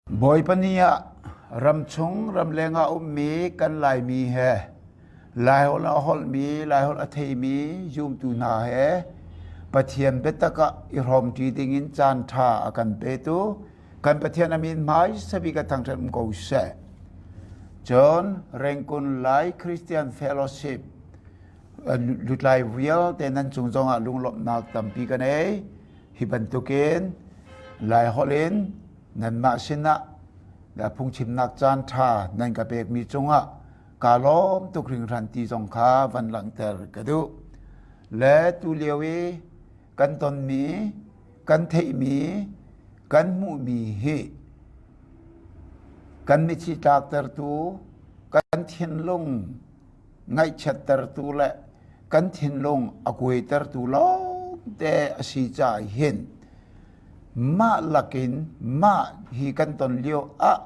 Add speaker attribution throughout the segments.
Speaker 1: Bawipa ni ah ramchung ramleng ah ummi kan Laimi he Laiholh a holhmi, Laiholh a theimi zumtu hna he Pathian biatak ah i hrawmṭi dingin caan ṭha a kan petu kan Pathian a min hmaisa bik a thangṭhat um ko seh. Cun Rengkun Lai Christian Fellowship lutlai vialte nan cung zongah lunglawmhnak tampi ka nei. Hi bantukin Laiholh in nanmah sinah phungchimnak caan ṭha nan ka pekmi cungah kaa lawm tuk hringhran ti zong kha van langhter ka duh. Le tulio i kan tonmi, kan theihmi, kan hmuhmi hi kan mitthli tlaktertu, kan thinlung ngaihchiattertu le kan thinlung a kuaitertu lawngte a si caah hin mah lakin mah hi kan ton lio ah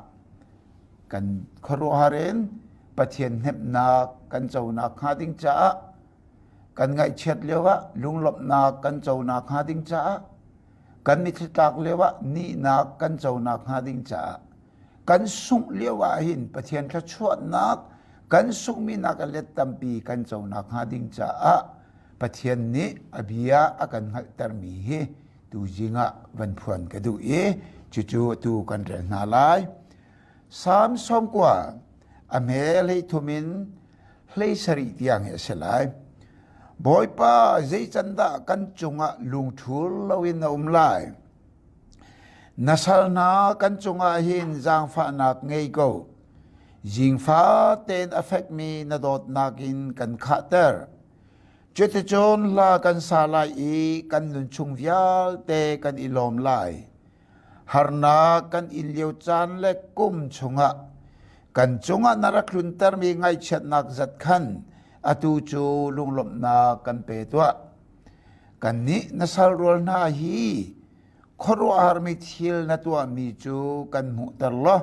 Speaker 1: kan khuaruahhar in Pathian hnemhnak kan conak hnga ding caah kan ngaihchiat lio ah lunglawmhnak kan conak hnga ding caah kan mitthli tlak lio ah nihnak kan conak hnga ding caah kan sungh lio ah hin Pathian thluachuahnak kan sunghmi nak a let tampi kan conak hnga ding caah Pathian nih a bia a kan hngalhtermi hi tuzing ah van phuan ka duh i cucu atu kan rel hna lai. Salm 90 a hme hlei thum in hlei sarih tiang hi a si lai. Bawipa zei can dah kan cungah lungthul loin na um lai? Na sal hna kan cungah hin zaangfahnak ngei ko. Zingfa tein a fekmi na dawtnak in kan khahter. Cuticun hla kan sa lai i kan nunchung vialte kan i lawm lai. Harnak kan in lio caan le kum chungah kan cungah na rak tluntermi ngaihchiatnak zat khan atu cu lunglawmhnak kan pe tuah. Kannih na sal rual hna hi khuaruahharmi thil na tuahmi cu kan hmuhter law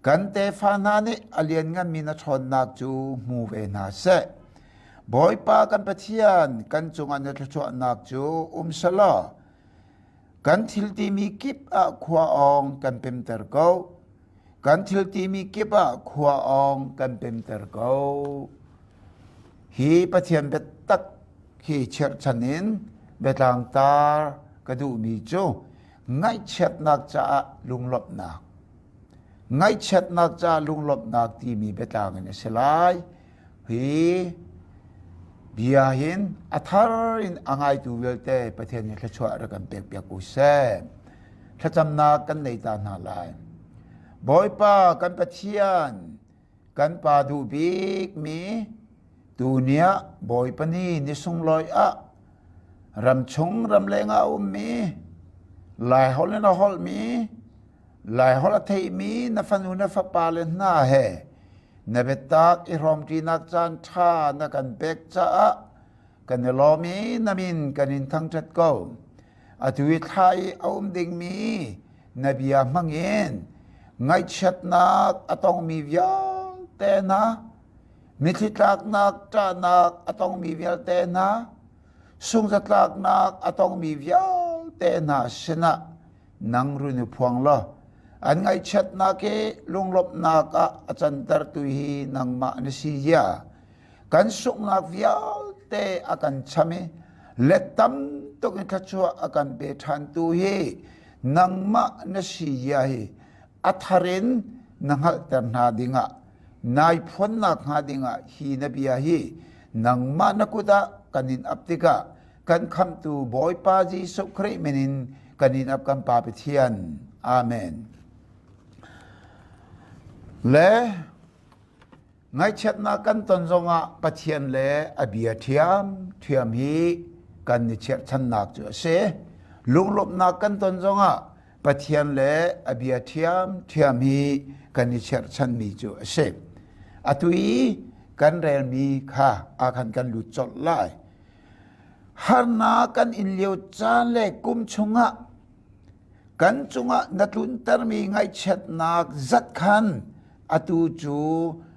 Speaker 1: kan tefa hna nih a liannganmi na ṭhawnnak cu hmu ve hna seh. Bawipa kan Pathian kan cungah na thluachuahnak cu um selaw kan thil timi kip ah khua awng kan pemter ko. Kan thil timi kip ah khua awng kan pemter ko. Hi Pathian biatak hi cherhchan in biatlang tar ka duhmi cu ngaihchiatnak caah lunglawmhnak ngaihchiatnak caah lunglawmhnak timi biatlang in a si lai. Hi bia hin a thar in a ngaitu vialte Pathian nih thluachuah rak kan pekpiak u seh. Thlacamnak kan nei ta hna lai. Bawipa kan Pathian, kan Pa duh bikmi tuni ah Bawipa ni ni sunglawi ah ramchung ramleng ah a ummi Laiholh in a holhmi Laiholh a theimi na fanu na fapa le hna he na biatak i hrawmṭinak caan ṭha na kan pek caah kan i lawm i na min kan in thangṭhat ko. Atu i thla i a um dingmi na bia hmangin ngaihchiatnak a tongmi vialte hna, mitthli tlaknak ṭahnak a tongmi vialte hna, sungzatlaknak a tongmi vialte hna sinah nang run i phuang law an ngaihchiatnak i lunglawmhnak ah a cantertu hi nangmah na si zia kan sunghnak vialte a kan cham i let tam tuk in thluachuah a kan pe ṭhantu hi nangmah na si zia hi a thar in na hngalhter hna dingah nai phuannak hnga dingah hi na bia hi nangmah na kut ah kan in ap tikah kan khamhtu Bawipa Jesuh Khrih min in kan in ap kan Pa Pathian. Amen. Le Ngaihchiatnak kan ton zongah Pathian le a bia ṭhiamṭhiam hi kan i cherhchannak cu a si. Lunglawmhnak kan ton zongah Pathian le a bia ṭhiamṭhiam hi kan i cherhchanmi cu a si. Atu i kan relmi kha ah khan kan lut colh lai. Harnak kan in lio caan le kum chungah kan cungah na tluntermi ngaihchiatnak zat khan atu cu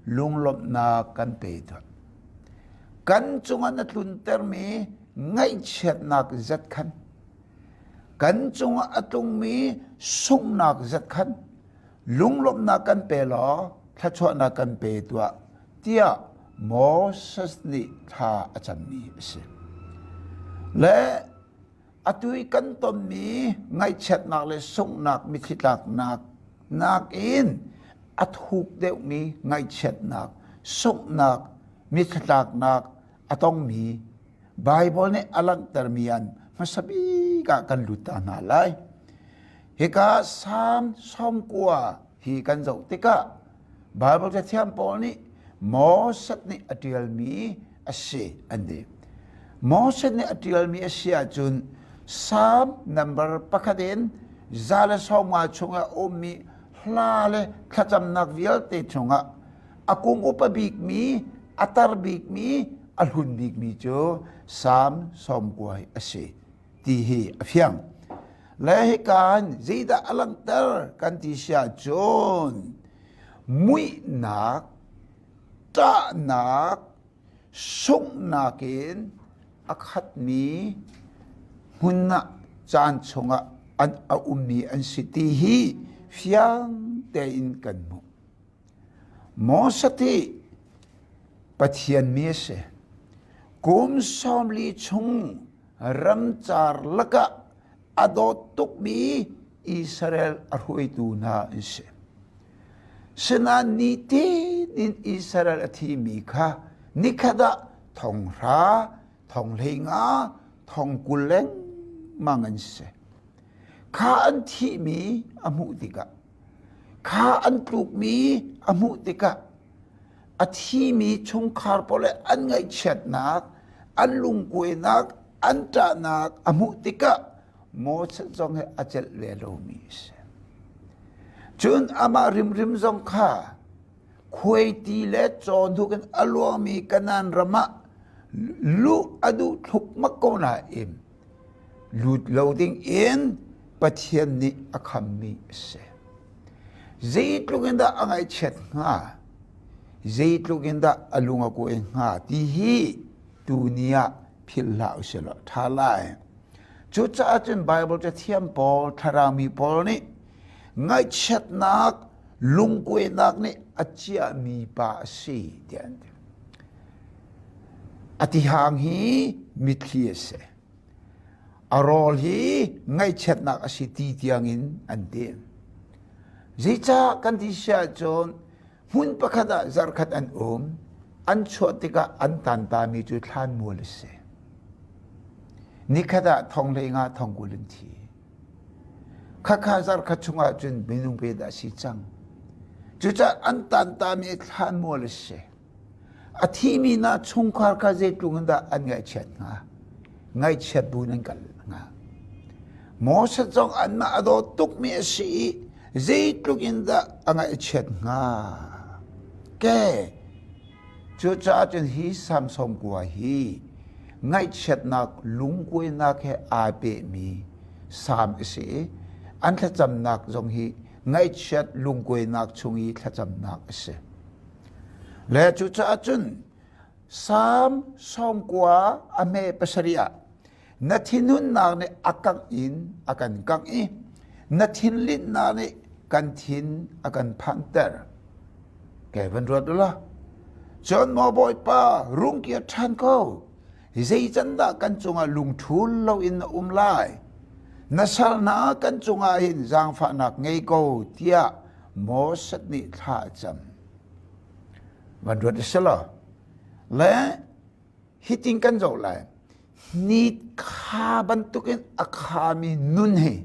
Speaker 1: lunglawmhnak kan pe tuah. Kan cungah na tluntermi ngaihchiatnak zat khan kan cungah a tlungmi sunghnak zat khan. Lunglawmhnak kan pe law thluachuahnak kan pe tuah tiah Moses nih thla a cammi a si. Le atu i kan tonmi ngaihchiatnak le sunghnak mitthli tlaknak nakin a thuk deuhmi ngaihchiatnak, sunghnak, mitthli tlaknak a tongmi Baibal nih a langhtermi an hmasa bik ah kan lut ta hna lai. Hika Salm 90 hi kan zoh tikah Baibal cathiang pawl nih Moses nih a ṭialmi a si an ti. Moses nih a ṭialmi a si ahcun Salm number pakhat in 150 chungah a ummi hla le thlacamnak vialte chungah a kum upa bikmi, a tar bikmi, a hlun bikmi cu Salm 90 hi a si ti hi a fiang. Le hika hin zeidah a langhter kan ti si ahcun muihnak, ṭahnak, sunghnak in a khatmi hmun ah caan chungah an a ummi an si ti hi fiang tein kan hmuh. Moses hi Pathian mi a si. Kum 40 chung ramcar lakah a dawt tukmi Israel a hruaitu hna an si. Sinain nitin in Israel a thimi kha nikhat ah thong hra, thong hlei nga, thong 20 lengmang an si. Kha an thihmi a hmuh tikah, kha an tlukmi a hmuh tikah a thimi chungkhar pawl le an ngaihchiatnak, an lungkuainak, an ṭahnak a hmuh tikah Moses zong hi a celh ve lomi a si. Cun amah rimrim zong kha khuaiti le cawhnuk in a luangmi Kanaan ram ah luh a duh thlukmak ko nain lut lo ding in Pathian nih a khammi a si. Zeitluk in dah a ngaihchiat hnga? Zeitluk in dah a lung a kuai hnga ti hi tuni ah philh hlah usih law ṭha lai. Cucaah cun Baibal cathiam pawl, thlarau pawl nih ngaihchiatnak, lungkuainak nih a ciahmi pa a si tiah an ti. A tihang hi mitthli a si. A rawl hi ngaihchiatnak a si ti tiangin an ti. Zeicah kan ti si ahcun hmun pakhat ah zarkhat an um, an chuah tikah an tantami cu thlanmual a si. Nikhat ah thong hlei nga thong 20 an thi. Khakha zarkhat chungah cun minung pe dah si cang. Cucaah an tantami thlanmual a si. A thimi hna chungkhar kha zeitluk in dah an ngaihchiat hnga? Ngaihchiat bu in an kal hnga. Moses zong anmah a daw tukmi a si i zeitluk in dah a ngaihchiat hnga? Ke cucaah cun hi Samson kua hi ngaihchiatnak lungkuainak he aa pehmi Salm a si i an thlacamnak zong hi ngaihchiat lungkuainak chung i thlacamnak a si. Le cucaah cun Salm 90 a hme pasarih ah na thinhunnak nih a kangh in a kan kangh i na thinlinhnak nih kan thin a kan phanter. Ke van ruat ula. Cun maw Bawipa rung kir ṭhan ko. Zei can dah kan cungah lungṭhul loin na um lai? Na sal hna kan cungah hin zaangfahnak ngei ko tiah Moses nih thla a cam. Van ruat a si lo. Le hitin kan zoh lai. Ni kha bantukin a khami nun hi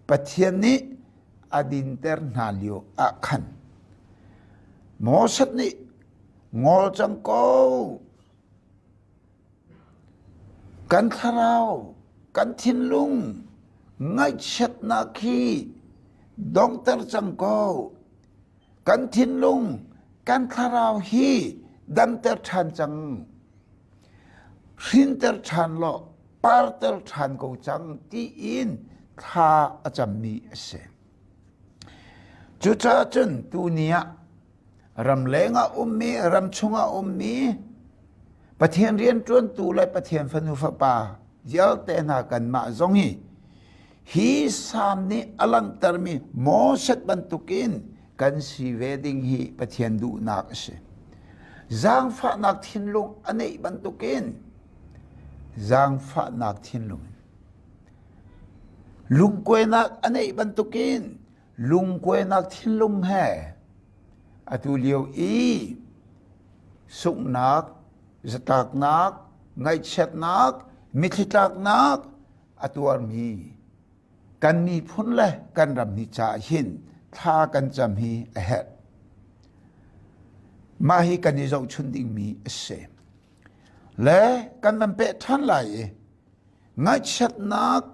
Speaker 1: Pathian nih a dinter hna lio ah khan Moses nih ngol cang ko Kan thlarau, kan thinlung ngaihchiatnak hi donghter cang ko. Kan thinlung, kan thlarau hi damter ṭhan cang. Hrinter ṭhan law parter ṭhan ko cang tiin thla a cammi a si. Cucaah cun tuni ah ramleng ah ummi, ramchung ah ummi, Pathian rianṭuantu le Pathian fanu fapa vialte hna kanmah zong hi hi Salm nih a langhtermi Moses bantukin kan si ve ding hi Pathian duhnak a si. Zaangfahnak thinlung a neih bantukin zaangfahnak thinlung in lungkuainak a neih bantukin lungkuainak thinlung he atu lio i sunghnak, zatlaknak, ngaihchiatnak, mitthli tlaknak a tuarmi kan miphun le kan ram ni caah hin thla kan cam hi a herh. Mah hi kan i zohchun dingmi a si. Le kan van peh ṭhan lai i ngaihchiatnak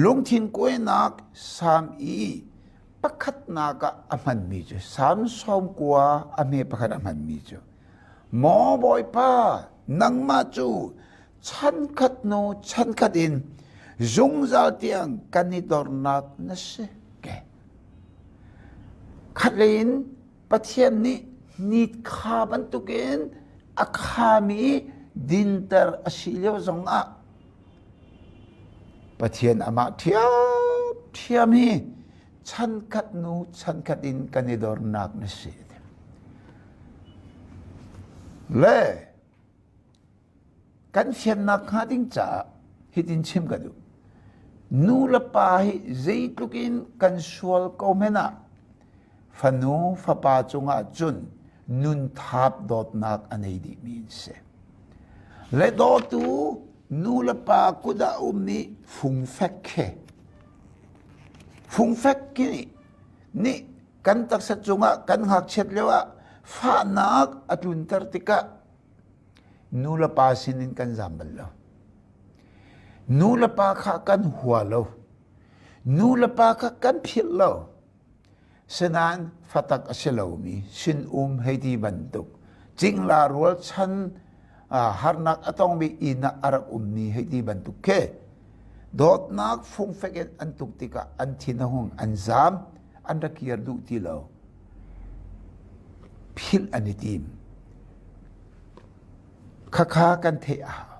Speaker 1: lungthin kuainak Salm i pakhatnak ah a hmanmi cu Salm 90 a hme pakhat a hmanmi cu Maw Bawipa nangmah cu chankhat hnu chankhat in zungzal tiang kan i dornak na si ke. Khatlei in Pathian nih nit kha bantukin a khami dinter a si lio zongah Pathian amah ṭhiamṭhiam hi chankhat hnu chankhat in kan i dornak na si. Le Kan fiannak hnga ding caah hitin chim ka duh. Nu le pa hi zeitluk in kan sual ko hmanh ah fanu fapa cungah cun nun thap dawtnak a nei dihmi an si. Le dawtu nu le pa kut ah ummi fungfek khi fungfek khi nih kan taksa cungah kan ngakchiat lio ah fahnak a tlunter tikah Nu le pa sinin kan zam bal lo. Nu le pa kha kan hua lo. Nu le pa kha kan philh lo. Sinain fatak a si lomi sin-um hei ti bantuk cingla rualchan harnak a tongmi inn ah a rak ummi hei ti bantuk khi dawtnak fungfek in an tuk tikah an thin a hung an zam an rak kir duh ti lo. Philh an i tim. Khakha kan theih a hau.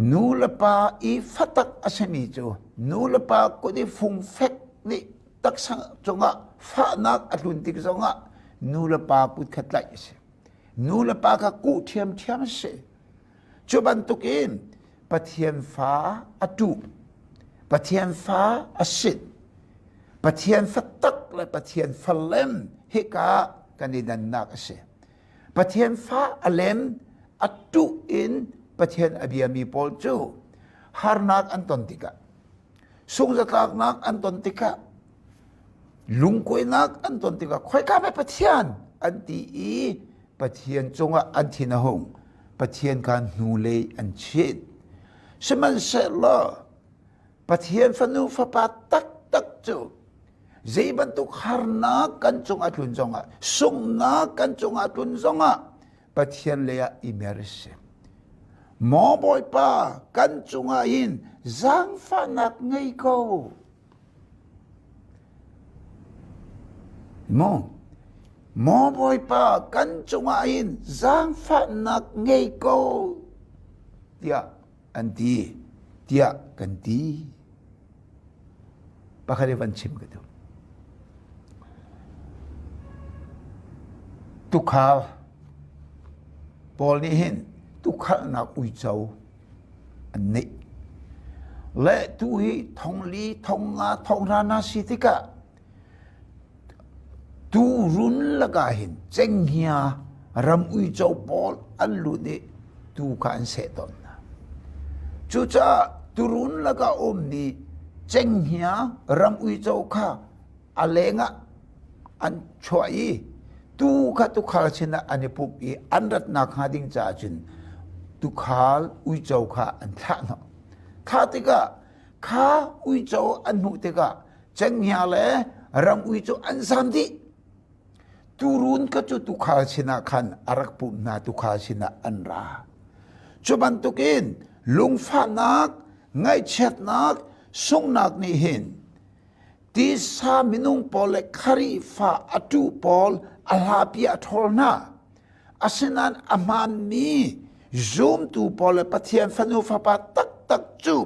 Speaker 1: Nu le pa i fatak a simi cu nu le pa kut i fungfek nih taksa cungah fahnak a tlun tik zongah nu le pa kut kha tlaih a si. Nu le pa kha kuh ṭhiamṭhiam a si. Cu bantukin Pathian fa a ṭuh, Pathian fa a sit, Pathian fa tak le Pathian fa lem hika kan i dannak a si. Pathian fa a lem a ṭuh in Pathian a biami pawl cu harnak an ton tikah sungzatlaknak an ton tikah lungkuainak an ton tikah khoika mei Pathian an ti i Pathian cungah an thin a hung Pathian kha hnulei an chit sihmanhsehlaw Pathian fanu fapa taktak cu zei bantuk harnak kan cung a tlun zongah sunghnak kan cung a tlun zongah Pathian lei ah i mer a si. Maw Bawipa kan cungah hin zaangfahnak ngei ko. Maw Maw Bawipa kan cungah hin zaangfahnak ngei ko tiah an ti tiah kan ti. Pakhat i van chim ka duh. Tukhal pawl nih hin tukhalnak uico an neih. Le tu hi thongli, thongnga, thonghra na si tikah Tuurun lakah hin cenghngia ram uico pawl an lut i tuu kha an seh tawn hna. Cucaah tuurun lakah a ummi cenghngia ram uico kha a lengah an chuah i tuu kha tuukhal sinah an i pumh i an ratnak hnga ding caah cun tuukhal uico kha an thlah hnawh. Thlah tikah kha uico an hmuh tikah Cenghngia le ram uico an zam dih. Tuurun kha cu tuukhal sinah khan a rak pumh hna tuukhal sinah an ra. Cu bantukin lungfahnak, ngaihchiatnak, sunghnak nih hin tisa minung pawl le Khrihfa a ṭuh pawl a hlapi a ṭhawl hna. Asinain a hmaanmi zumtu pawl le Pathian fanu fapa taktak cu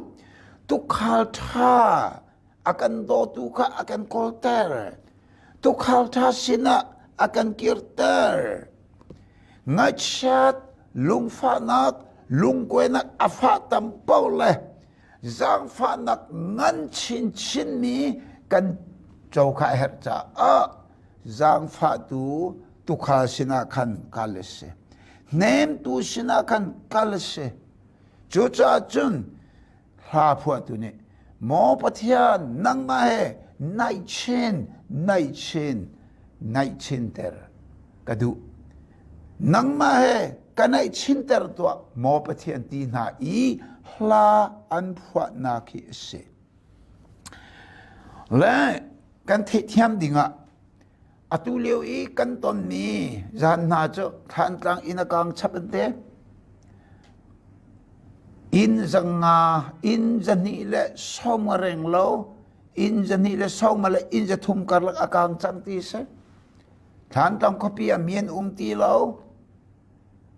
Speaker 1: tuukhal ṭha. A kan dawtu kha a kan kawlter. Tuukhal ṭha sinah a kan kirter. Ngaihchiat, lungfahnak, lungkuainak a fah tam paoh le zaangfahnak ngan chinchinmi kan co kha a herh caah zaangfahtu tuukhal sinah khan kal a si. Hnemtu sinah khan kal a si. Cucaah cun hla phuahtu nih Maw Pathian nangmah he naih chin naih chin naih chinter ka duh. Nangmah he ka naih chinter tuah maw Pathian ti hna i hla an phuahnak hi a si. Le kan theihthiam dingah atu lio i kan tonmi zan hna cu Thlantlang inn a kang chap an ti. Inn zanga, inn zahnih le sawm a reng lo, inn zahnih le sawm le inn zathum karlak a kang cang ti si. Thlantlang khuapi ah mi an um ti lo.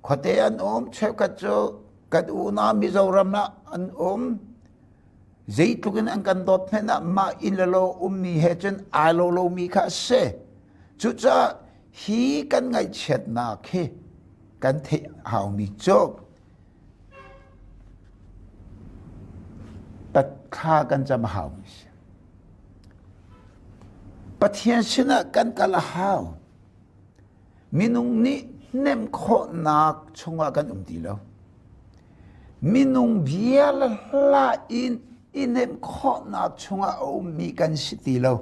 Speaker 1: Khuate an um, cheukhat cu kan unau Mizoram ah an um. Zeitluk in an kan dawt hmanh ah mah inn le lo ummi he cun ai lo lomi kha a si. Cucaah hi kan ngaihchiatnak hi kan theih haumi cu thla kan cam a haumi a si. Pathian sinah kan kal a hau. Minung nih hnemh khawhnak chungah kan um ti lo. Minung bia le hla in i hnemh khawhnak chungah a ummi kan si ti lo.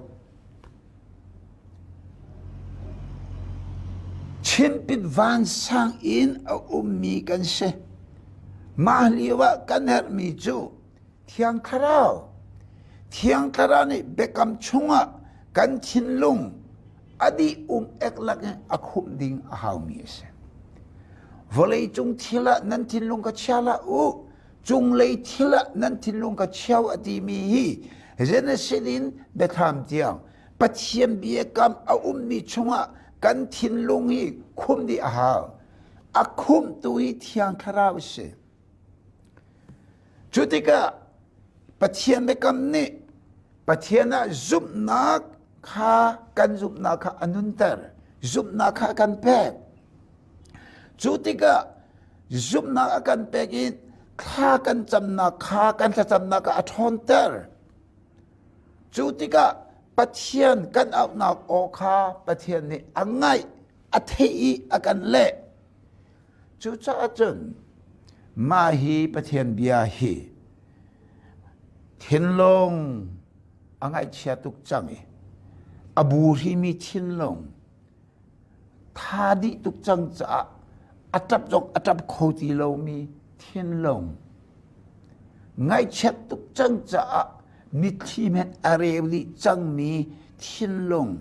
Speaker 1: Chimpit vansang in a ummi kan si. Mah lio ah kan herhmi cu Thiang Thlarau. Thiang Thlarau nih biakam chungah kan thinlung a dih um ek lak in a khumh ding a haumi a si. Vawlei cung thil ah nan thinlung ka chia hlah u, cunglei thil ah nan thinlung ka chiao a timi hi Genesis in Biathlam tiang Pathian biakam a ummi chungah kan thinlung hi khumh dih a hau. A khumhtu hi Thiang Thlarau a si. Cu tikah Pathian biakam nih Pathian ah zumhnak kha kan zumhnak kha a nunter, zumhnak kha a kan pek. Cu tikah zumhnak a kan pek i thla kan camnak kha kan thlacamnak kha a ṭhawnter. Cu tikah Pathian kan auhnak aw kha Pathian nih a ngaih, a theih i a kan leh. Cucaah cun mah hi Pathian bia hi thinlung a ngaihchia tuk cang i a buhrimi thinlung tha dih tuk cang caah a ṭap zong a ṭap kho ti lomi thinlung ngaihchiat tuk cang caah mitthli hmanh a reu dih cangmi thinlung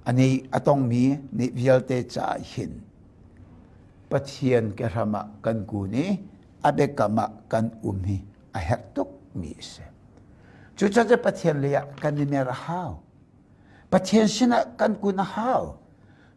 Speaker 1: A tongmi nih vialte caah hin Pathian kehram ah kan kun i a biakam ah kan um hi a herh tukmi a si. Cucaah Pathian lei ah kan i mer a hau. Pathian sinah kan kun a hau.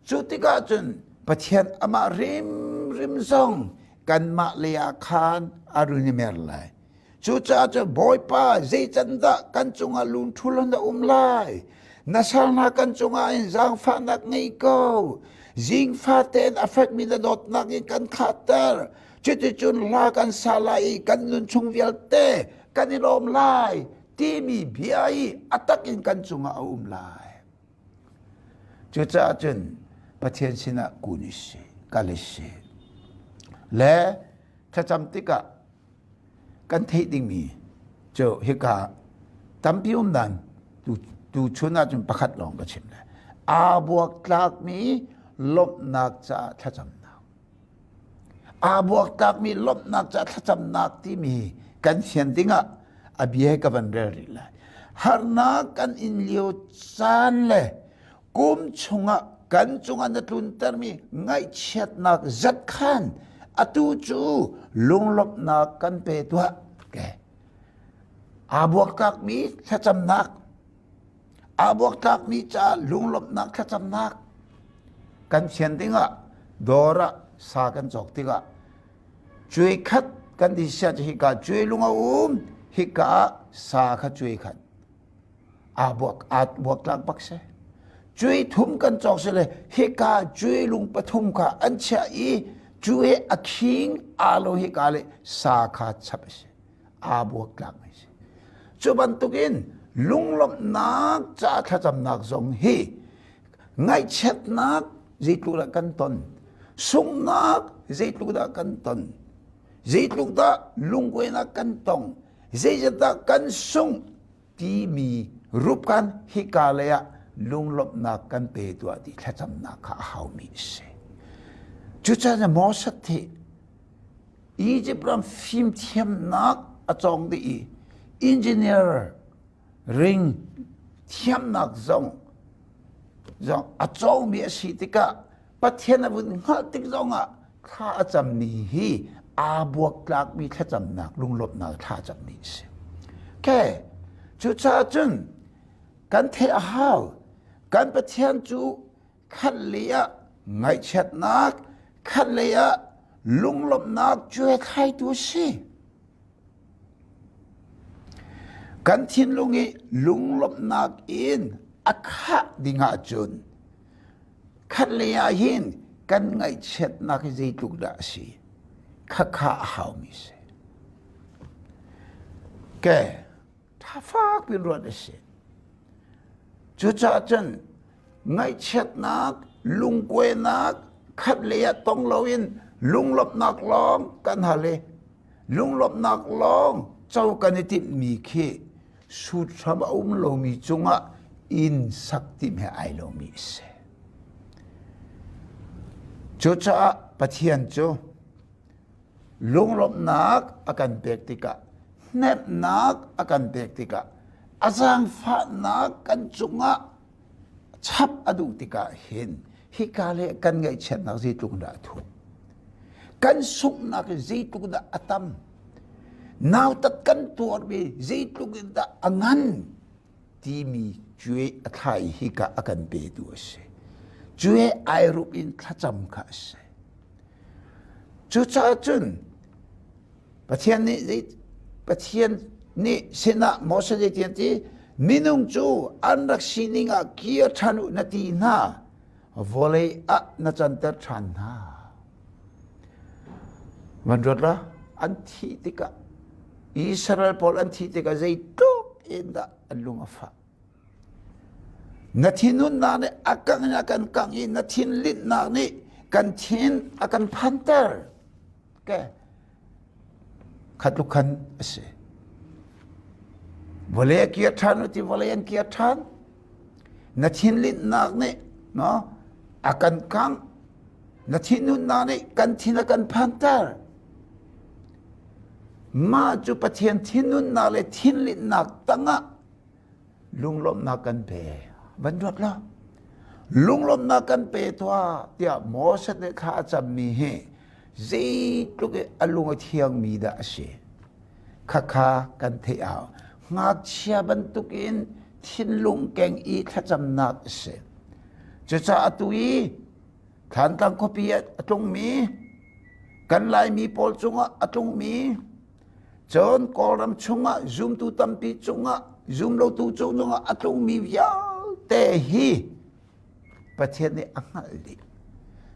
Speaker 1: Cu tikah cun Pathian amah hrimhrim zong kanmah lei ah khan a run i mer lai. Cucaah cun Bawipa zei can dah kan cungah lungṭhul na um lai? Na sal hna kan cungah in zaangfahnak ngei ko. Zingfa tein a fekmi na dawtnak in kan khahter. Cuticun hla kan sa lai i kan nun chung vialte kan i lawm lai timi bia i a tak in kan cungah a um lai. Cucaah cun Pathian sinah kun i si, kal i si. Le thlacam tikah kan theih dingmi cu hika tampi um dan tu chun ahcun pakhat lawng ka chim lai. Aa buaktlakmi lawmhnak caah thlacamnak. Aa buaktlakmi lawmhnak caah thlacamnak timi kan fian dingah a bia ka van rel rih lai. Harnak kan in lio caan le kum chungah kan cungah na tluntermi ngaihchiatnak zat khan atu cu lunglawmhnak kan pe tuah ke aa buaktlakmi thlacamnak aa buaktlakmi ca lunglawmhnak thlacamnak kan fian dingah dawr ah sa kan cawk tikah cuai khat kan ti sia hi ka cuai lung a um. Hika ah sa kha cuai khan aa buak aa buaktlak bak si. Cui thum kan cawk si le hika cui lung pathum kha an chiah i cu he a khing aa lo hika le sa kha chap a si. Aa buaktlak mi si. Cu bantukin lunglawmhnak ca thlacamnak zong hi ngaihchiatnak zeitluk dah kan ton, sunghnak zeitluk dah kan ton, zeitluk dah lungkuainak kan tong, zeizat dah kan sungh timi rupkan hika lei ah lunglawmhnak kan pe tuah ti thlacamnak kha a haumi a si. Cucaah Moses hi Egypt ram fimthiamnak a cawng dih i engineer ring thiamnak zong zong a cawngmi a si tikah Pathian a vun hngalh tik zongah thla a cammi hi aa buaktlakmi thlacamnak lunglawmhnak thla a cammi a si. Okay. Cucaah cun kan theih a hau. Kan Pathian cu khat lei ah ngaihchiatnak, khat lei ah lunglawmhnak cuaithlaitu a si. Kan thinlung i lunglawmhnak in a khah ding ahcun Khatlei ah hin kan ngaihchiatnak hi zeitluk dah a si? Khakha a haumi si. Ke tha fak pin ruat a si. Cucaah cun ngaihchiatnak, lungkuainak khatlei ah tong loin lunglawmhnak lawng kan hal i lunglawmhnak lawng co kan i timhmi khi Sut hram a um lomi cungah inn sak tim he ai lomi a si. Cucaah Pathian cu lunglawmhnak a kan pek tikah hnemhnak a kan pek tikah a zaangfahnak kan cungah chap a duh tikah hin hika le kan ngaihchiatnak zeitluk dah a thuk kan sunghnak zeitluk dah a tam nautat kan tuarmi zeitluk in dah a ngan timi cuai a thlai hika a kan petu a si cuai ai rup in thlacam kha a si cucaah cun Pathian nih Pathian nih sinah Moses nih tian ti minung cu an rak sining ah kir ṭhan u na ti hna vawlei ah na canter ṭhan hna. Van ruat la an thih tikah Israel pawl an thih tikah zeitluk in dah an lung a fah. Na thinhunnak nih a kang in a kan kangh i na thinlinhnak nih kan thin a kan phanter. Ke khatluk khan a si. Vawlei a kir ṭhan ti vawlei an kir ṭhan. Na thinlinhnak nih no a kan kangh. Na thinhunnak nih kan thin a kan phanter. Mah cu Pathian thinhunnak le thinlinhnak tangah lunglawmhnak kan pe van ruat lo lunglawmhnak kan pe tuah tiah Moses nih thla a cammi hi zeitluk i a lung a thiangmi dah a si khakha kan theih au ngakchia bantukin thinlung keng i thlacamnak a si cucaah atu i Thlantlang khuapi ah a tlungmi kan Laimi pawl cungah a tlungmi Cun Kawlram chungah zumtu tampi cungah zumlotu cungah a tlungmi vialte hi Pathian nih a hngalh dih.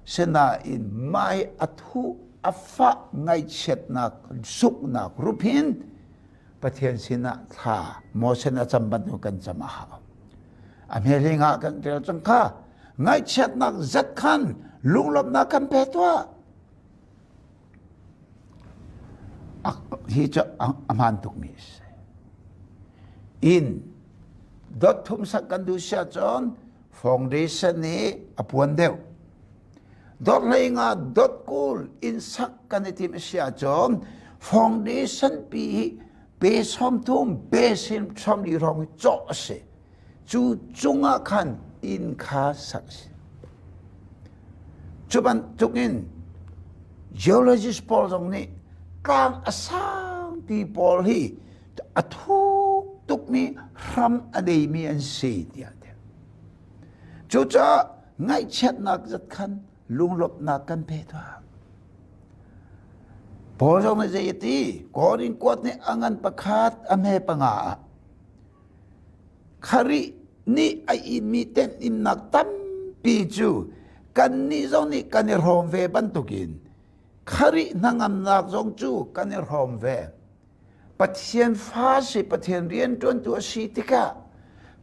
Speaker 1: Sinain mai a thuh a fah ngaihchiatnak suknak ruphin Pathian sinah thla Moses a cam bantuk kan cam a hau. A hmehling ah kan rel cang kha ngaihchiatnak zat khan lunglawmhnak kan pe tuah. Hi cu a hmaan tukmi a si. Inn dot thum sak kan duh si ahcun foundation nih a puan deuh. Dot hlei nga dot kul inn sak kan i timh a si ahcun foundation pi hi pe 30 pe 40 hrawng hi cawh a si. Cu cungah khan inn kha sak a si. Cu bantukin geologist pawl zong nih tlang a sangpi pawl hi a thuk tukmi hram a neimi an si tiah a ti. Cucaah ngaihchiatnak zat khan lunglawmhnak kan pe tuah. Paul zong nih zei a ti? Korin kuat nih a ngan pakhat a hme panga ah Kharih nih a inmi temhinnak tampi cu kannih zong nih kan i hrawm ve bantukin Kharih hnangamnak zong cu kan i hrawm ve. Pathian fa si, Pathian rianṭuantu a si tikah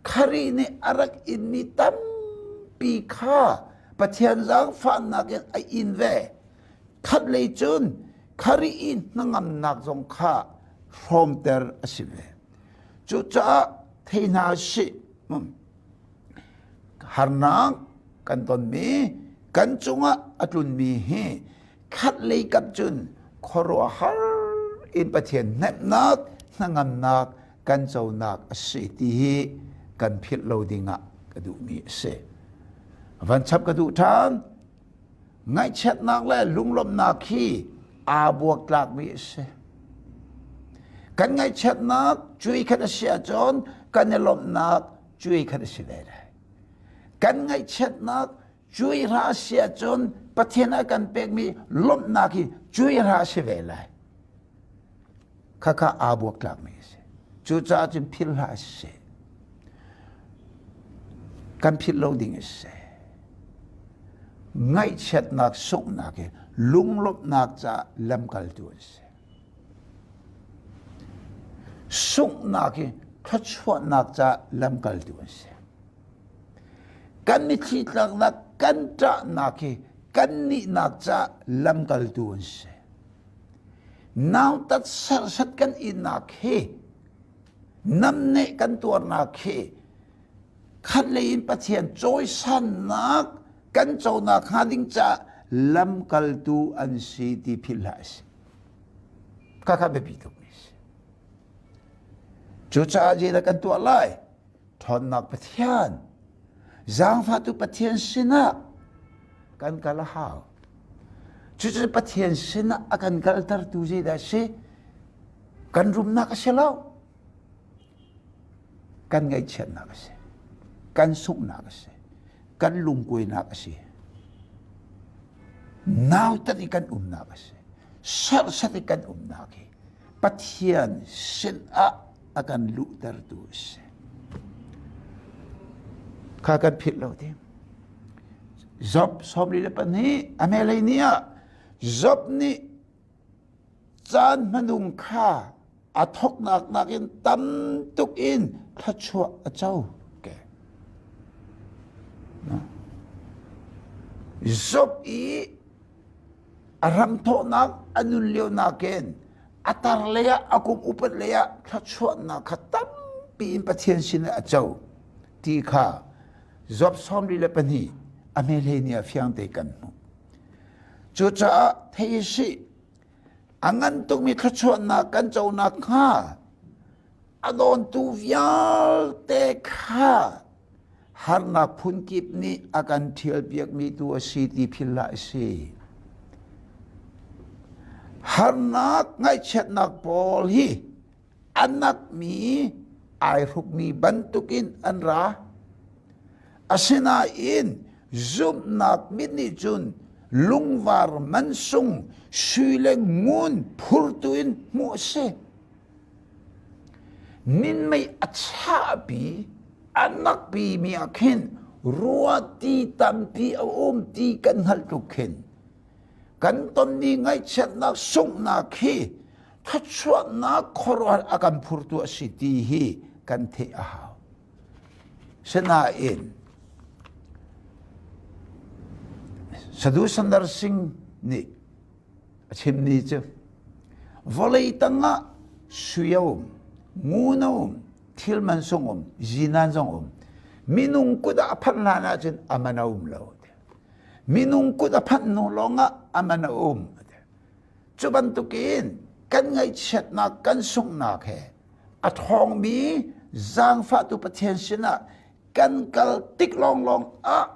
Speaker 1: Kharih nih a rak inmi tampi kha Pathian zaangfahnak in a in ve. Khatlei cun Kharih i hnangamnak zong kha hrawmter a si ve. Cucaah thei hna sih. Harnak kan tonmi, kan cungah a tlunmi hi khatlei kap cun khuaruahhar in Pathian hnemhnak, hnangamnak kan conak a si ti hi kan philh lo dingah ka duhmi a si. Van chap ka duh ṭhan. Ngaihchiatnak le lunglawmhnak hi aa buaktlakmi a si. Kan ngaihchiatnak cui khat a si ahcun kan i lawmhnak cui khat a si ve lai. Kan ngaihchiatnak cui hra a si ahcun Pathian a kan pekmi lawmhnak hi cui hra a si ve lai. Khakha aa buaktlakmi a si. Cucaah cun philh hlah sih. Kan philh lo ding a si. Ngaihchiatnak sunghnak hi lunglawmhnak caah lamkaltu an si. Sunghnak hi thluachuahnak caah lamkaltu an si. Kan mitthli tlaknak, kan ṭahnak hi kan nihnak caah lamkaltu an si. Nautat serhsat kan innak hi namneh kan tuarnak hi khatlei in Pathian cawisannak kan conak hnga ding caah lamkaltu an si ti philh hlah si. Khakha biapi tukmi si. Cucaah zeidah kan tuah lai? Ṭhawnnak Pathian, zaangfahtu Pathian sinah kan kal a hau. Cucu Pathian sinah a kan kaltertu zeidah a si? Kan rumnak a si lo. Kan ngaihchiatnak a si. Kan sunghnak a si. Kan lungkuainak a si. Nautat i kan umnak a si. Serhsat i kan umnak hi Pathian sinah a kan luhtertu a si. Kha kan philh lo ding. Job 42 a hmelei ni ah Job nih caan hmanung kha a thawknak nakin tam tuk in thluachuah a co. Okay. Job i a ramthawhnak a nun lio nakin a tar lei ah a kum upat lei ah thluachuahnak kha tampi in Pathian sinah a co ti kha Job 42 a hmehlei ni ah fiang te kan hmuh. Cucaah thei sih a ngan tukmi thluachuahnak kan co nakhnga a dawntu vialte kha harnak phunkip nih a kan ṭhialpiakmi tu a si ti philh hlah a si. Harnak ngaihchiatnak pawl hi a nakmi ai hrukmi bantukin an ra. Asinain zumhnak mit nih cun lungvar mansung sui le ngun phurtu in hmuh a si. Minmei a chahpi, a nakpi mi ah khin ruahti tampi a um ti kan hngalh tluk khin kan tonmi ngaihchiatnak sunghnak hi thluachuahnak khuaruahhar a kan phurtu a si ti hi kan theih a hau. Sinain Sadhu Sundar Singh nih A chimmi cu vawlei tangah sui a um, ngun a um, thil man sung um, zinan zong um. Minung kut ah a phanh hlan ahcun a man a um lo. Minung kut a phanh hnu lawngah a man a um. Cu bantukin kan ngaihchiatnak, kan sunghnak he a ṭhawngmi zaangfahtu Pathian sinah kan kal tik lawnglawng ah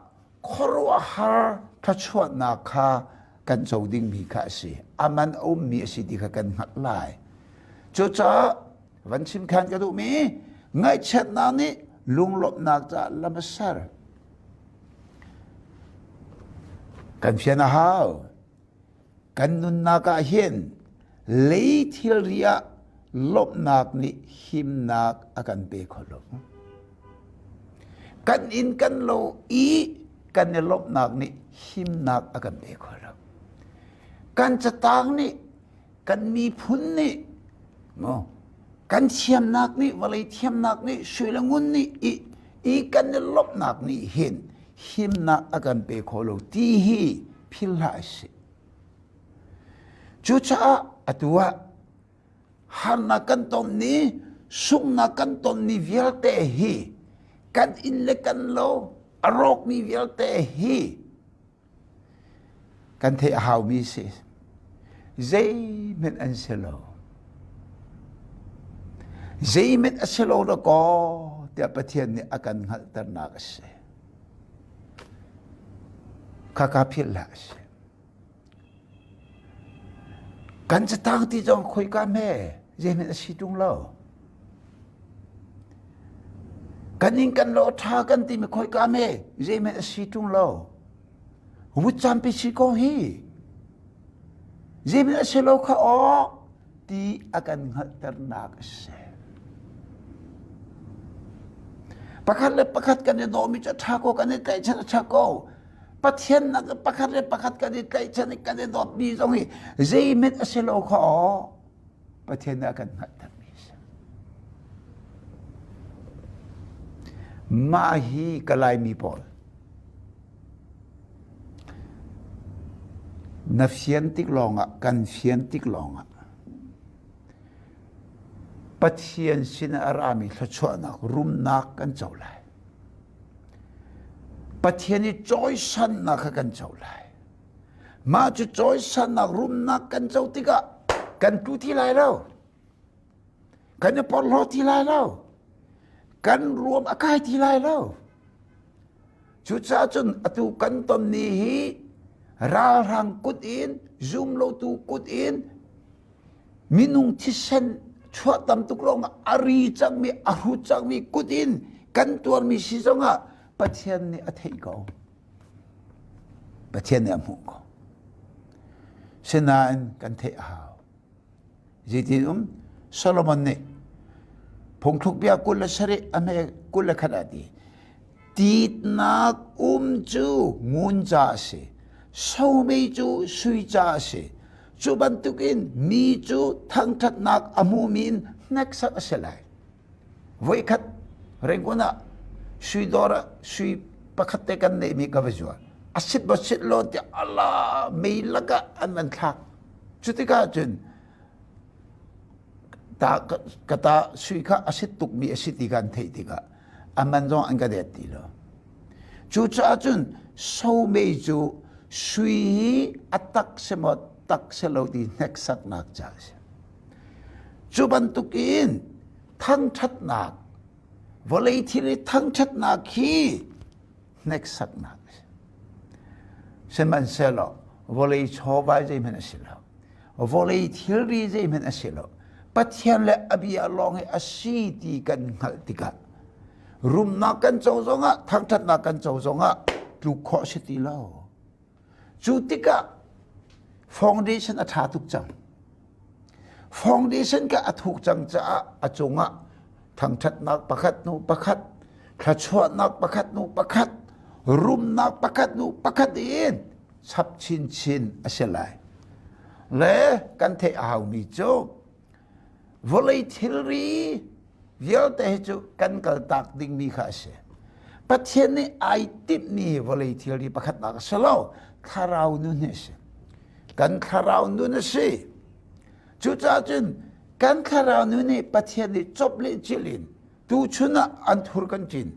Speaker 1: khuaruahhar thluachuahnak kha kan co dingmi kha a si. A man a ummi a si ti kha kan hngalh lai. Cucaah van chim khan ka duhmi ngaihchiatnak nih lunglawmhnak caah lam a ser. Kan fian a hau. Kan nunnak ah hin Lei thilri ah lawmhnak nih himnak a kan pe kho lo. Kan inn kan lo i kan i lawmhnak nih himnak a kan pe kho lo. Kan catang nih kan miphun nih maw kan thiamnak nih vawlei thiamnak nih sui le ngun nih i i kan i lawmhnak nih hin himnak a kan pe kho lo ti hi philh hlah sih. Cucaah atu ah harnak kan ton ni, sunghnak kan ton ni vialte hi kan inn le kan lo a rawkmi vialte hi kan theih a haumi si. Zeihmanh an si lo. Zeihmanh a si lo dakaw tiah Pathian nih a kan hngalhternak a si. Khakha philh hlah sih. Kan catang ti zong khoika hme zeihmanh a si ṭung lo. Kan inn kan lo ṭha kan timi khoika hme zeihmanh a si ṭung lo. Vutcampi si ko hi. Zeihmanh a si lo kha aw ti a kan hngalhternak a si. Pakhat le pakhat kan i dawmi cu a ṭha ko, kan i tlaihchan a ṭha ko. Pathian nak pakhat le pakhat kan i tlaihchan i kan i dawtmi zong hi zeihmanh a si lo kha aw Pathian nih a kan hngalhtermi a si. Mah hi ka Laimi pawl Na fian tik lawngah, kan fian tik lawngah Pathian sin a rami thluachuahnak, rumnak kan co lai. Pathian i cawisannak kha kan co lai. Mah cu cawisannak, rumnak kan co tikah kan tlu ti lai lo. Kan i porhlaw ti lai lo. Kan ruam a kai ti lai lo. Cucaah cun atu kan ton ni hi ralhrang kut in zumlotu kut in minung thisen chuah tam tuk lawng a ri cangmi a hrut cangmi kut in kan tuarmi si zongah Pathian nih a theih ko. Pathian nih a hmuh ko. Sinain kan theih a hau. Zeitin um? Solomon nih phungthluk bia 27 a hme 21 ah ti. Titnak um cu ngun ca a si, somei cu sui ca a si. Cu bantukin mi cu thangṭhatnak a hmumi in hneksak a si lai. Voikhat Rangoon ah sui dawr ah sui pakhat te kan neihmi ka va zuar. A sit ba sit lo tiah ala mei lakah an van thlak. Cu tikah cun ta ka ta sui kha a sit tukmi a si ti kan theih tikah a man zong an ka det ti lo. Cucaah cun somei cu sui hi a tak si maw tak si lo ti hneksaknak ca a si. Cu bantukin thangṭhatnak vawlei thil i thangṭhatnak hi hneksaknak a si. Sihmanhsehlaw vawlei chawva zeihmanh a si lo. Vawlei thilri zeihmanh a si lo. Pathian le a bia lawng hi a si ti kan hngalh tikah rumnak kan co zongah thangṭhatnak kan co zongah tluk khawh a si ti lo. Cu tikah foundation a ṭha tuk cang. Foundation kha a thuk cang caah a cungah thangṭhatnak pakhat hnu pakhat, thluachuahnak pakhat hnu pakhat, rumnak pakhat hnu pakhat in chap chinchin a si lai. Le kan theih a haumi cu vawlei thilri vialte hi cu kan kaltak dingmi kha a si. Pathian nih ai timhmi vawlei thilri pakhatnak a si lo, thlarau nun hi a si. Kan thlarau nun a si. Cucaah cun kan thlarau nun nih Pathian nih cop le cil in tuchun ah anthur kan cin,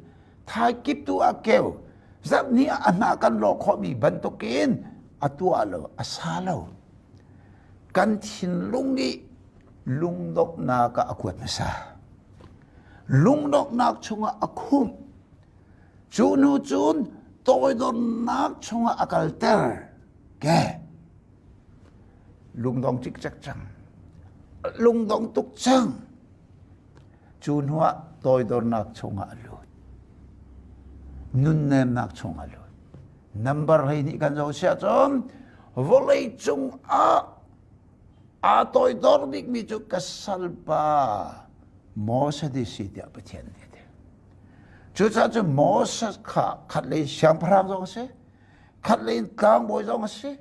Speaker 1: thai kip tu ah keu, zarhni ah a hnah kan lawh khawhmi bantukin a tuah lo, a sa lo. Kan thinlung nih lungdonghnak ah a kuat hmasa. Lungdonghnak chungah a khumh. Cu hnu cun toidornak chungah a kalter. Ke lungdong cikcek cang. Lungdong tuk cang. Cu hnuah toidornak chungah a lut. Nunnemnak chungah a lut. Number 12 kan zoh siah cun vawlei cung ah. Aa toidor bikmi cu ka salpa Moses si tiah Pathian nih a ti. Cucaah cun Moses kha khatlei siangpahrang zong a si, khatlei in tlangbawi zong a si,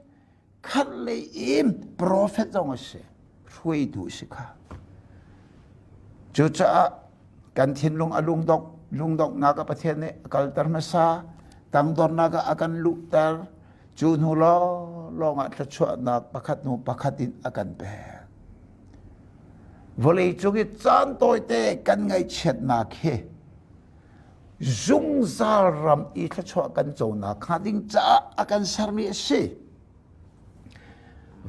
Speaker 1: khatlei in profet zong a si, hruaitu a si kha. Cucaah kan thinlung a lungdongh lungdonghnak ah Pathian nih a kalter hmasa, tangdornak ah a kan luhter, cu hnu lawnglawng ah thluachuahnak pakhat hnu pakhat in a kan pek. Vawlei cung i caan tawite kan ngaihchiatnak hi zungzal ram i thluachuah kan conak hnga ding caah a kan sermi a si.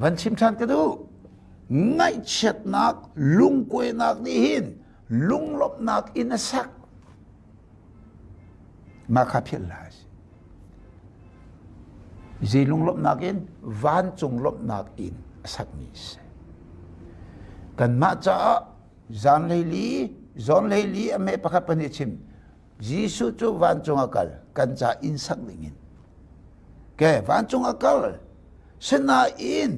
Speaker 1: Van chim ṭhan ka duh. Ngaihchiatnak, lungkuainak nih hin lunglawmhnak in a sak. Mah kha philh hlah sih. Zei lunglawmhnak in vancung lawmhnak in a sakmi a si. Kanmah caah zanlei li, zawnlei li a meh pakhat pahnih chim. Jesuh cu vancung a kal, kan ca inn sak dingin. Ke vancung a kal. Sinain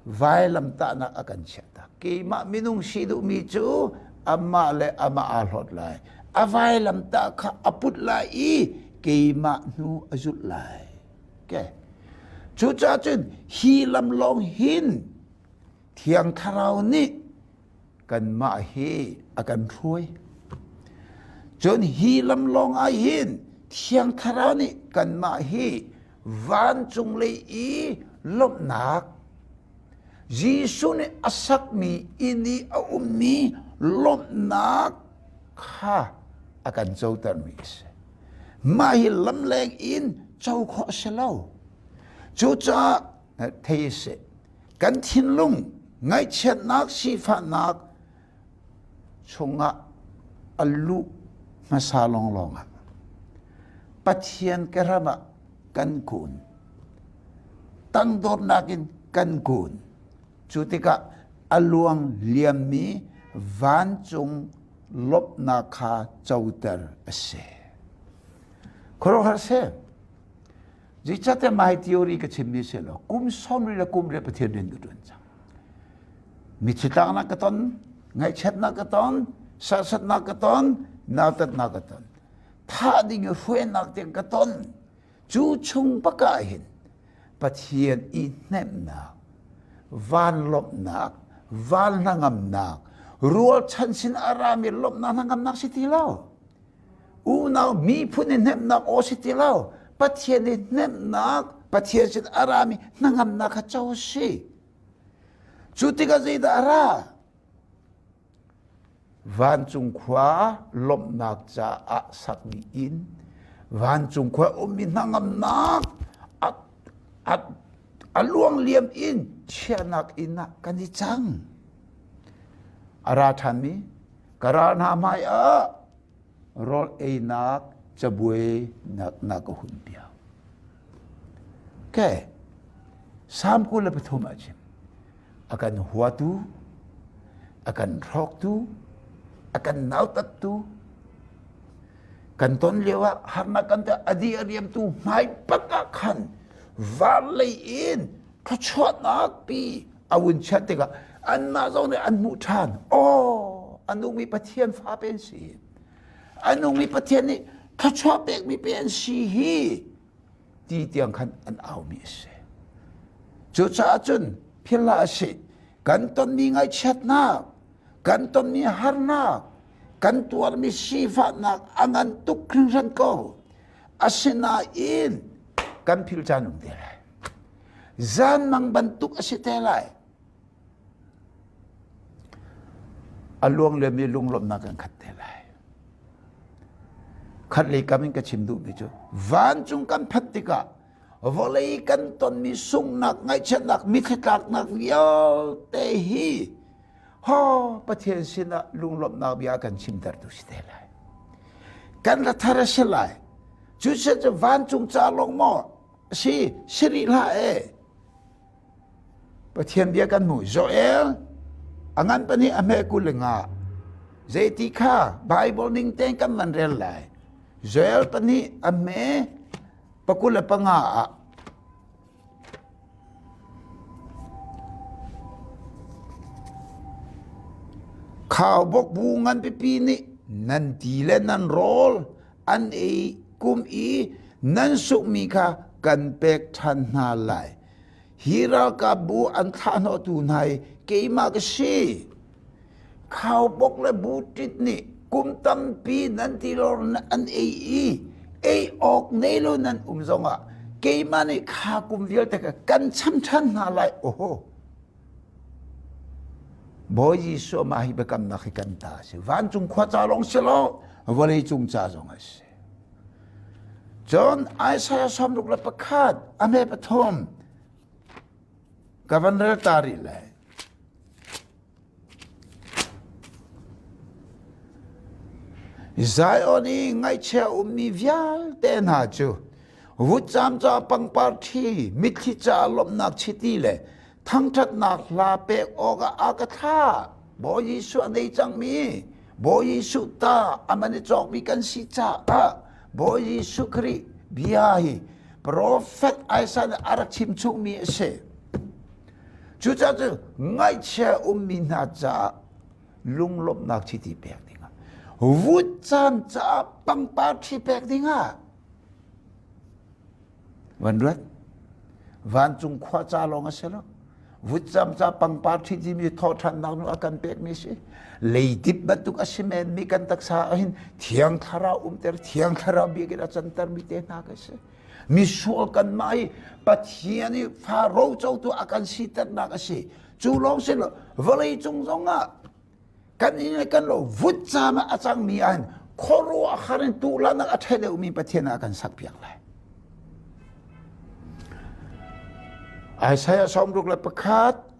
Speaker 1: vailamtahnak a kan chiahtak. Keimah minung si duhmi cu amah le amah aa hlawt lai. A vailamtah kha a put lai i keimah hnu a zulh lai. Okay. Cucaah cun hi lam lawng hin Thiang Thlarau nih kanmah hi a kan hruai. Cun hi lam lawng ah hin Thiang Thlarau nih kanmah hi vancung lei i lawmhnak Jesuh nih a sakmi inn i a ummi lawmhnak kha a kan cotermi a si. Mah hi lamleng in co khawh a si lo. Cucaah thei sih kan thinlung ngaihchiatnak sifahnak chungah a luh hmasa lawnglawng ah Pathian ka ram ah kan kun tangdornak in kan kun cu tikah a luang liammi vancung lawmhnak kha coter a si khuaruahhar si Zeicahtiah mah hi theory ka chimmi si lo. Kum sawmri le kum le Pathian rian ka ṭuan cang. Mitthli tlaknak ka ton, ngaihchiatnak ka ton, serhsatnak ka ton, nautatnak ka ton. Thah ding i hruainak tiang ka ton. Cu chung bak ah hin Pathian i hnemhnak, van lawmhnak, van hnangamnak, rualchan sin a rami lawmhnak hnangamnak si ti lo. Unau miphun i hnemhnak aw si ti lo. Pathian i hnemhnak, Pathian sin a rami hnangamnak kha co si. Cu tikah zeidah a ra? Vancung khua lawmhnak caah sakmi inn, vancung khua ummi hnangamnak a, a, a luang liam in chiahnak inn ah kan i cang. A ra ṭhanmi Ka ral hna hmai ah rawl einak cabuai na ka hun piak. Okay. Salm 23 ah chim. A kan huatu, a kan hrawktu, a kan nautattu, kan ton lio ah harnak kan te adi a riamtu hmai pak ah khan van lei in thluachuahnak pi a vun chiat tikah anmah zong nih an hmuh ṭhan aw a nungmi Pathian fa pe an si a nungmi Pathian nih thluachuah pekmi pe an si hi ti tiang khan an aumi a si cucaah cun philh a si kan tonmi ngaihchiatnak kan tonmi harnak kan tuarmi sifahnak a ngan tuk hringhran ko asinain kan philh caan um te lai Zanmang bantuk a si te lai. A luang liammi lunglawmhnak kan khat te lai. Khat lei kam in ka chim duhmi cu vancung kan phanh tikah vawlei kan tonmi sunghnak, ngaihchiatnak, mitthli tlaknak vialte hi ho Pathian sinah lunglawmhnak bia kan chimtertu si te lai. Kan ra thar a si lai. Cu cu vancung ca lawng maw si si rih hlah e Pathian bia kan hmu Joel a ngan pahnih a hme 25 zeiti kha Bible ning tein kan van rel lai Joel pahnih a hme 25 ah Khaubawk bu nganpipi nih nan ti le nan rawl an ei kum i nan sukmi kha kan pek ṭhan hna lai. Hi ralkapbu an thlahhnawhtu hna hi keimah ka si. Khaubawk le buṭit nih kum tampi nan tilawr an ei i ei awk nei lo nan um zongah keimah nih kha kum vialte kha kan cham ṭhan hna lai. Oho! Bawi Jesuh mah hi biakamnak hi kan ta a si. Vancung khua ca lawng si lo, vawleicung ca zong a si. Cun Isaiah 61 a hme pathum ka van rel ta rih lai. Zion i ngaihchia ummi vialte hna cu vutcam ca pangpar ṭhi, mitthli ca lawmhnak chiti le thangṭhatnak hla pek awkah a ka thlah. Bawi Jesuh a nei cangmi, Bawi Jesuh ta a man i cawkmi kan si caah Bawi Jesuh Khrih bia hi profet Isaiah nih a rak chimchungmi a si. Cucaah cu ngaihchia ummi hna caah lunglawmhnak chiti pek dingah vutcam caah pangpar ṭhi pek dingah van ruat vancung khua ca lawng a si lo vutcam ca pangpar ṭhi timi thawhṭhannak nu a kan pekmi si leidip bantuk a si menmi kan taksa ahhin thiang thlarau umter thiang thlarau biakinn a cantermi te hna ka si misual kanmah hi Pathian i fa rocotu a kan siternak a si cu lawng si lo vawlei cung zongah kan inn le kan lo vutcam ah a cangmi ahhin khuaruahhar in tuhlanak a ṭha deuhmi Pathian ah a kan sakpiak lai. Isaiah 61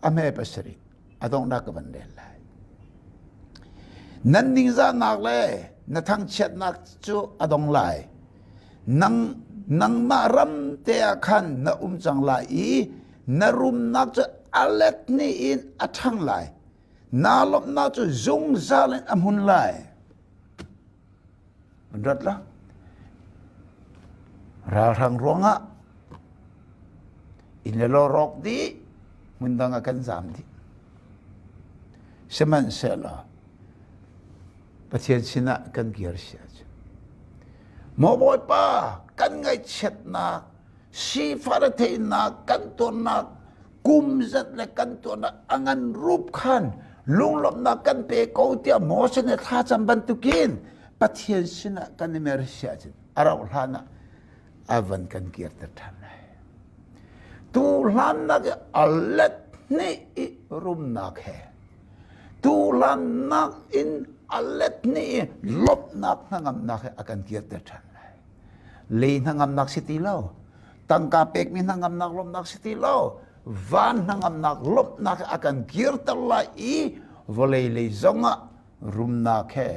Speaker 1: a hme pasarih a donghnak ka van rel lai. Nan ningzahnak le na thangchiatnak cu a dong lai. Nang nangmah ram te ah khan na um cang lai i na rumnak cu a let hnih in a ṭhang lai. Naa lawmhnak cu zungzal in a hmun lai. Rat la. Ralhrang ruangah inn le lo rawk dih hmun dang ah kan zaam dih. Sihmanhsehlaw Pathian sinah kan kir si ahcun Maw Bawipa kan ngaihchiatnak sifah retheihnak kan tuarnak kum zat le kan tuarnak a ngan rup khan lunglawmhnak kan pe ko tiah Moses nih thlacam bantukin Pathian sinah kan i mer si ahcun a rauh hlan ah a van kan kirter ṭhan lai. Tu hlannak i a let hnih i rumnak he tu hlannak in a let hnih i lawmhnak hnangamnak he a kan kirter ṭhan lai. Lei hnangamnak si ti lo, tangka pekmi hnangamnak lawmhnak si ti lo, van hnangamnak lawmhnak he a kan kirter lai i vawlei lei zongah rumnak he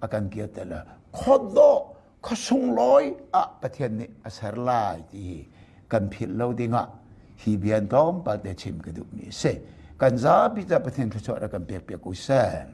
Speaker 1: a kan kirter lai. Khuadawh khuasunglawi ah Pathian nih a ser lai ti hi kan philh lo dingah hi bia tlawmpal te chim ka duhmi a si. Kan zapi ca Pathian thluachuah rak kan pek piak u seh.